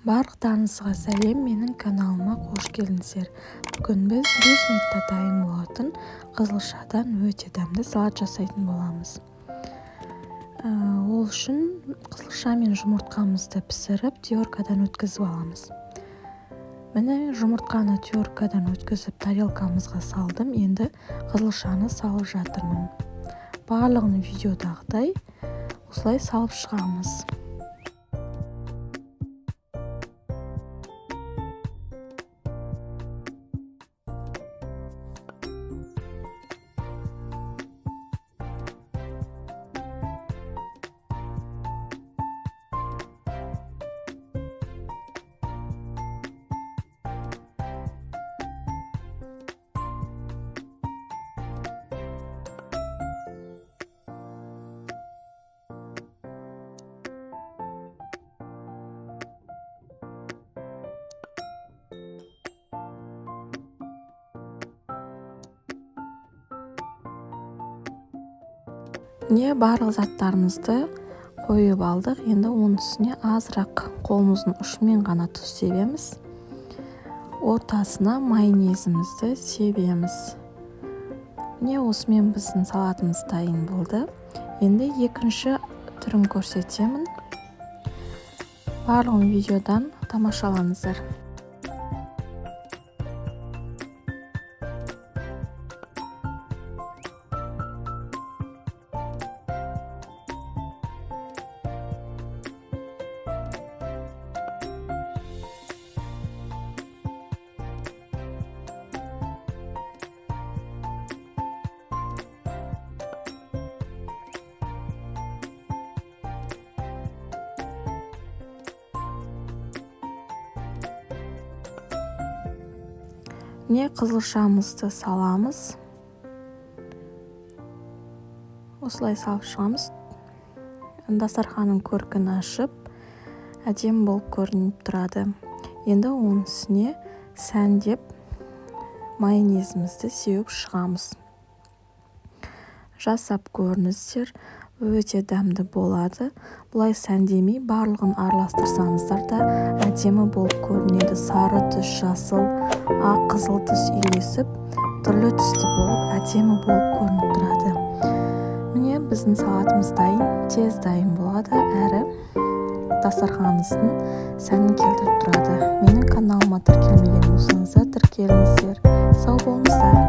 Барлықтарыңызға сәлем, менің каналыма қош келдіңіздер. Бүгін біз 5 минутта дайын болатын қызылшадан өте дәмді салат жасайтын боламыз. Ол үшін қызылша мен жұмыртқамызды пісіріп, теркадан өткізіп аламыз. Міне, жұмыртқаны теркадан өткізіп тарелкамызға салдым. Енді қызылшаны салып жатырмын. Барлығын видеодағыдай осылай салып шығамыз. Міне, барлық заттарымызды қойып алдық. Енді оның үстіне азырақ қолымыздың ұшымен ғана тұз себеміз. Ортасына майонезімізді себеміз. Міне, осымен біздің салатымыз дайын болды. Енді екінші түрін көрсетемін. Барлығын видеодан тамашалаңыздар. Міне, қызылшамызды саламыз. Осылай салып шығамыз. Дастарханның көркін ашып, әдемі болып көрініп тұрады. Енді оның үстіне сәндеп майонезімізді сеуіп шығамыз. Жасап көріңіздер, өте дәмді болады. Бұлай сәндемей барлығын араластырсаңыздар да әдемі болып көрінеді. Сары түс, жасыл, ақ, қызыл түс үйлесіп, түрлі түсті болып, әдемі болып көрініп тұрады. Міне, біздің салатымыз дайын, тез дайын болады, әрі дастарханыңыздың сәнін келтіріп тұрады. Менің каналыма тіркелмеген болсаңыздар, тіркеліңіздер. Сау болыңыздар.